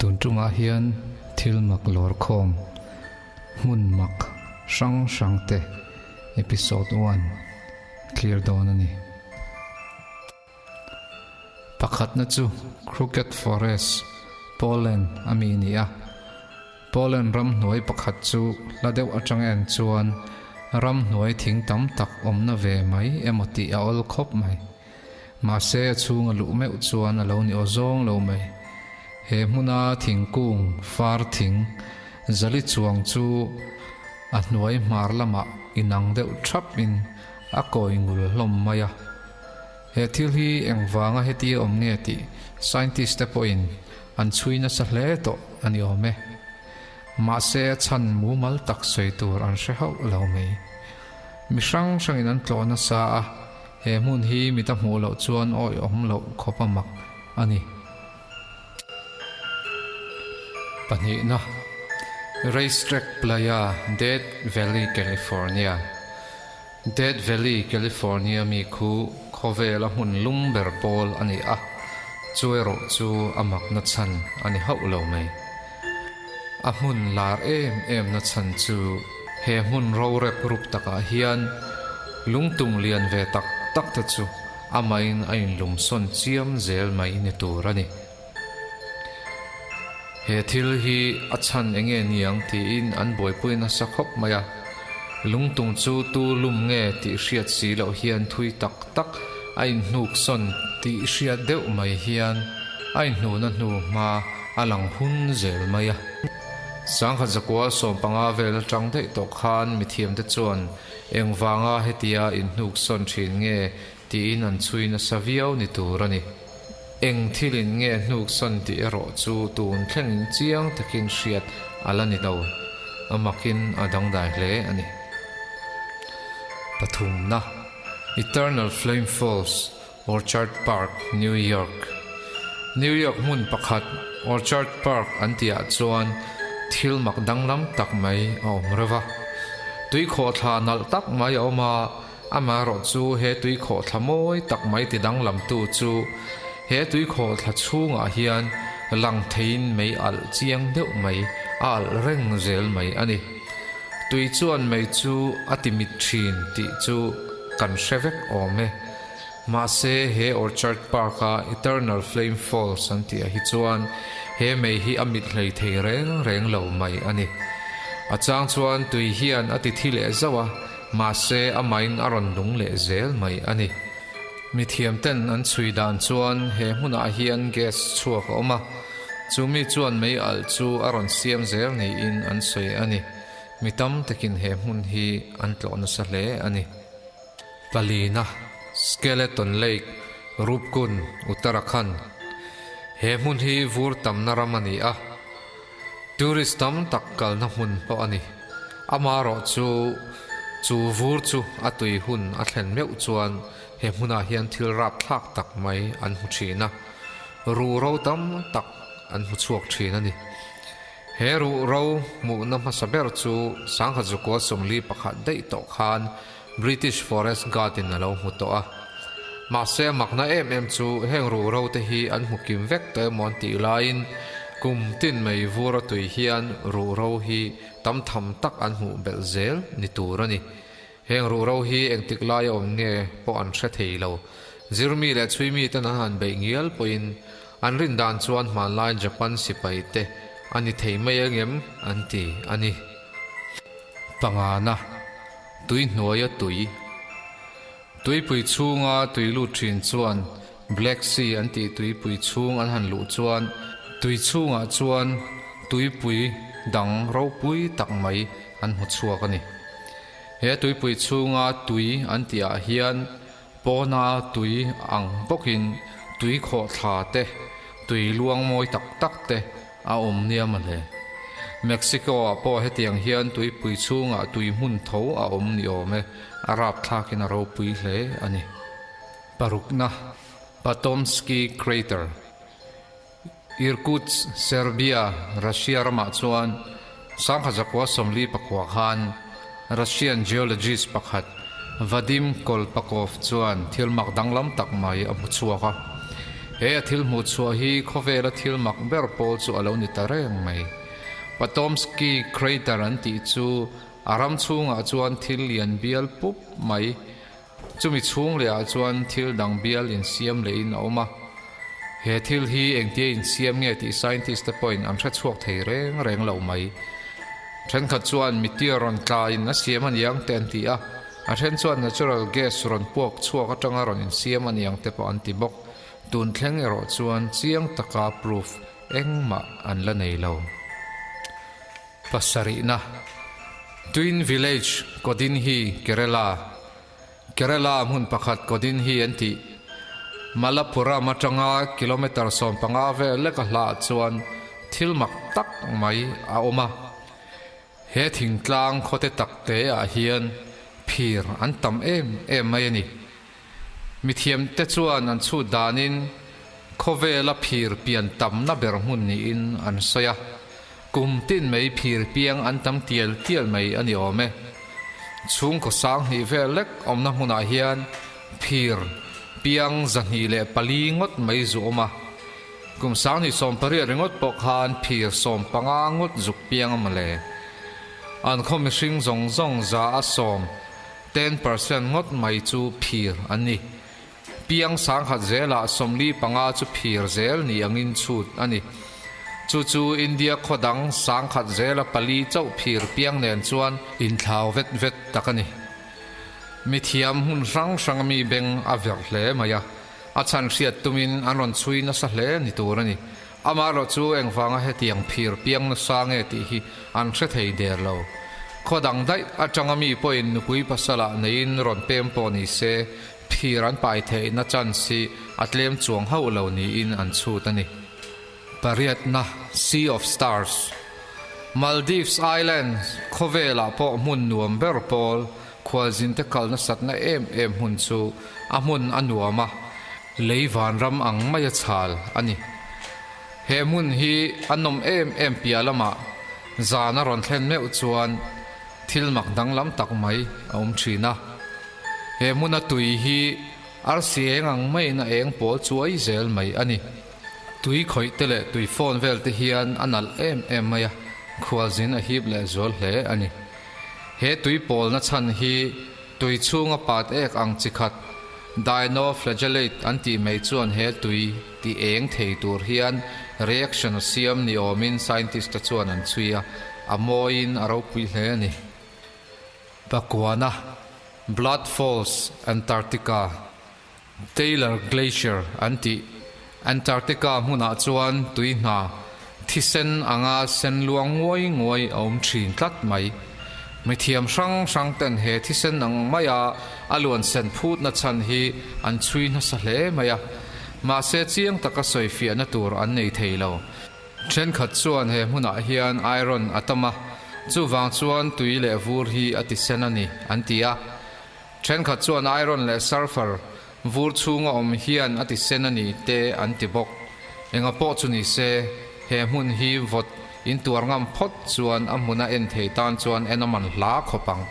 Tun tumah hian thil mak lawr khawm hmun mak hrang hrang te episode one clear dawn a ni. Pakhatna chu Crooked Forest, Poland a mi a ni a. Poland ramhnuai pakhat chu hla deuh atang en chuan ramhnuai thing tam tak awmna ve mai emaw tih a awl khawp mai. Mahse a chhunga luh meuh chuan a lo ni aw zawng lo mai. He hmuna thingkung, far thing, zali chuang chu a hnuai hmar lamah inang deuh thap in a kawi ngul hlawm mai a. He thil hi engvanga hetia awm nge tih scientist te pawhin an chhui nasa hle tawh a ni awm e. Mahse a chhan mumal tak sawi tur an hre hauh lo mai. Mi hrang hrangin an tlawh nasa a, he hmun hi mit a hmuh loh chuan awihawm loh khawp a mak a ni. Pahnihna, Racetrack Playa, Death Valley, California. Death Valley, California mi khu khawvela hmun lum ber pawl a ni a, chu erawh chu a makna chhan a ni hauh lo mai. A hmun lar em em na chhan chu he hmun rorep rup takah hian lungtum lian ve tak tak te chu amahin a inlumsawn chiam zel mai ni tur a ni. He thil hi a chhan eng nge niang tiin an buaipui nasa khawp mai a, lungtum chu tu lum nge tih hriat si loh hian thui tak tak a inhnuk sawn tih hriat deuh mai hian a inhnuhna hnu hma a lang hun zel mai a. Sangkhat zakua 15 vel atang daih tawh khan mithiamte chuan engvanga hetia inhnuk sawn thin nge tiin an chhui nasa viau ni tur a ni. Eng thilin nge hnuk sawn tih erawh chu tun thlengin chiang takin hriat a la ni lo, a makin a dangdai hle a ni. Pathumna, Eternal Flame Falls, Orchard Park, New York New York hmun pakhat Orchard Park an tihah chuan thil mak danglam tak mai a awm reuh a. Tuikhawhthla nalh tak mai a awm a, Amaherawh chu he tuikhawhthla mawi tak mai ti danglamtu chu he tuikhawhthla chhungah hian lang theiin mei alh chiang deuh mai a alh reng zel mai a ni. Tui chuan mei chu a ti mit thin tih chu kan hre vek awm e. Mahse he Orchard Park-a Eternal Flame Falls an tihah hi chuan he mei hi a mit hlei thei reng reng lo mai a ni. A chang chuan tui hian a ti thi leh zauh a. Mahse, amahin a rawn lung leh zel mai a ni. Mithiamten an chhui dan chuan he hmunah hian gas chhuak a awm a, chumi chuan mei alh chu a rawn siam zel niin an sawi a ni. Mi tam takin he hmun hi an tlawh nasa hle a ni. Palina, Skeleton Lake, Rupkund, Uttarakhand. He hmun hi vur tamna ram a ni a. Tourist tam tak kalna hmun pawh a ni. Amaherawh chu, chu vur chu a tui hun a thlen meuh chuan he hmunah hian thil rapthlak tak mai an hmu thin a, ruh ro tam tak an hmu chhuak thin a ni. He ruh ro hmuhna hmasa ber chu sangkhat zukua 41 daih tawh khan British Forest Guard in a lo hmu tawh a. Mahse a makna em em chu heng ruh ro te hi an hmu kim vek tawh emaw an tih laiin kum tin mai vur a tui hian ruh ro hi tam tham tak an hmuh belh zel ni tur a ni. Heng ruh ro hi engtik laia awm nge pawh an hre thei lo. Zirmi leh chhuimi ten an han beih ngial pawhin an rin dan chuan hmanlai Japan sipai te a ni thei mai angem an ti a ni. Pangana. Tui hnuaia tui. Tuipui chhunga tui lut thin chuan Black Sea an tih tuipui chhung an han luh chuan tui chhungah chuan tuipui dang ropui tak mai an hmu chhuak a ni. He tuipui chhunga tui an tihah hian pawna tui ang bawkin tui khawhthla te, tui luang mawi tak tak te a awm nia mawle. Mexico ah pawh hetiang hian tuipui chhungah tui hmun tho a awm ni awm e, a rapthlakin a ropui hle a ni. Parukna, Patomsky Crater, Irkutsk, Serbia, Russia ramah chuan 1949 khan Russian geologist pakhat Vadim Kolpakov chuan thil mak danglam tak mai a hmu chhuak a. He a thil hmuh chhuah hi khawvela thil mak ber pawl chu a lo ni ta reng mai. Patomsky Crater an tih chu a ram chhungah chuan thil lian bial pup mai. Chumi chhung lehah chuan thil dang bial insiam lehin a awm a. He thil hi engtia insiam nge tih scientist te pawhin an hre chhuak thei reng reng lo mai. Thenkhat chuan meteor rawn tlain a siam aniang te an ti a. A then chuan natural gas rawn puak chhuak atanga rawn insiam a niang te pawh an ti bawk. Tun thleng erawh chuan chiang taka proof engmah an la nei lo. Pasarihna, Twin Village, Kodinhi, Kerala Kerala hmun pakhat Kodinhi an tih. Malappuram atanga kilometre 15 vel leka hlah chuan thil mak tak mai a awm a. He thingtlang khawte tak te ah hian phir an tam em em mai a ni. Mithiam te chuan an chhut danin khawvela phir pian tamna ber hmun niin an sawi a. Kum tin mai phir piang an tam tial tial mai a ni awm e. Chhungkaw 2000 vel lek awmna hmunah hian phir piang 204 ngawt mai zu awm a. Kum 2018 ringawt pawh khan phir 15 ngawt zuk piang a mawle. An khaw mihring zawng zawng 100%, 10%, ngawt mai chu phir an ni. Piang 10,000 zelah 45 chu phir zel ni angin chhut a ni. Chu chu India khaw dang 10,000 zela pali chauh phir piang nen chuan inthlau vet vet tak a ni. Mithiam hmun hrang hrang ami beng a verh hle mai a. A chhan hriat tumin an rawn chhui nasa hle ni tur a ni. Amaherawh chu engvanga hetiang phir piang nasa nge tih hi an hre thei der lo. Khaw dang daih atanga mi pawhin nupui pasalah neiin rawn pem pawh ni se, phir an pai theihna chance hi a tlem chuang hauh lo niin an chhut a ni. Pariatna, Sea of Stars, Maldives Island khawvelah pawh hmun nuam ber pawl Khualzinte kal nasatna em em hmun chu a hmun a nuam a, lei vanram ang maia chhal a ni. He hmun hi a nawm em em piah lamah zan a rawn thlen meuh chuan thil mak danglam tak mai a awm thin a. He hmuna tui hi arsi eng ang maiin a eng pawl chuai zel mai a ni. Tui khawih te leh tui fawn vel te hian a nalh em em mai a, khualzin a hip leh zual hle a ni. He tui pawlna chhan hi tui chhunga pat ek ang chi khat, dinoflagellate an tih mai chuan he tui ti eng thei tur hian reaction a siam ni awmin scientist te chuan an chhui a, a mawiin a ropui hle a ni. Pakuana, Blood Falls, Antarctica. Taylor Glacier an tih Antarctica hmunah chuan tui hna thisen anga sen luang nguai nguai a awm thin tlat mai. Mithiam hrang hrang ten he thisen ang maia a luan sen phutna chhan hi an chhui nasa hle mai a, mahse chiang taka sawifiahna tur an nei thei lo. Thenkhat chuan he hmunah hian iron a tam a, chuvang chuan tui leh vur hi a tisen a ni an ti a. Thenkhat chuan iron leh sulphur vur chhunga awm hian a ti sen a ni te an ti bawk. Enga pawh chu ni se, he hmun hi vawt in tuar ngam phawt chuan a hmuna en thei tan chuan en a man hla khawp ang.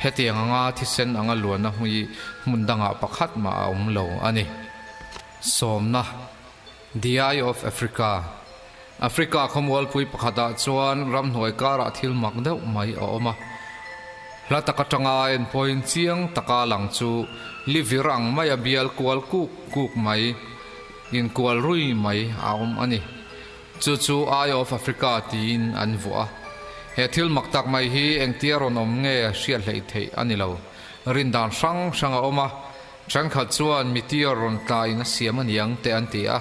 Hetiang anga thisen anga luanna hmui hmun dangah pakhat mah a awm lo a ni. Sawmna, The Eye of Africa Africa khawmualpui pakhatah chuan ramhnuai karah thil mak deuh mai a awm a. Hla tak atanga en pawhin chiang taka lang chu livir ang maia bial kual kuk kuk mai, inkual rui mai a awm a ni. Chu chu Eye of Africa tiin an vuah a. He thil mak tak mai hi engtia rawn awm nge hriat hleih theih a ni lo. Rindan hrang hrang a awm a. Thenkhat chuan meteor rawn tla in a siam a niang te an ti a,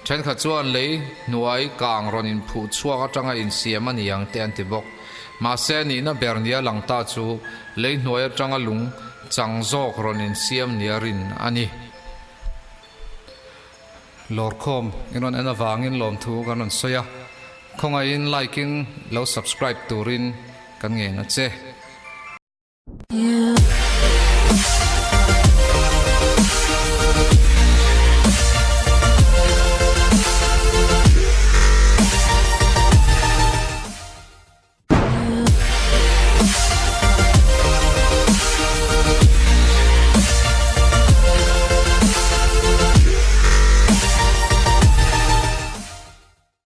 thenkhat chuan lei hnuai kang rawn inphuh chhuak atanga insiam a niang te an ti bawk. Mahse nihna ber nia lang ta chu lei hnuai atanga lung chang zawk rawn insiam nia rin a ni. Lawrkhawm in rawn en avangin lawmthu kan rawn sawi a, khawngaihin like in lo subscribe turin kan ngen a che.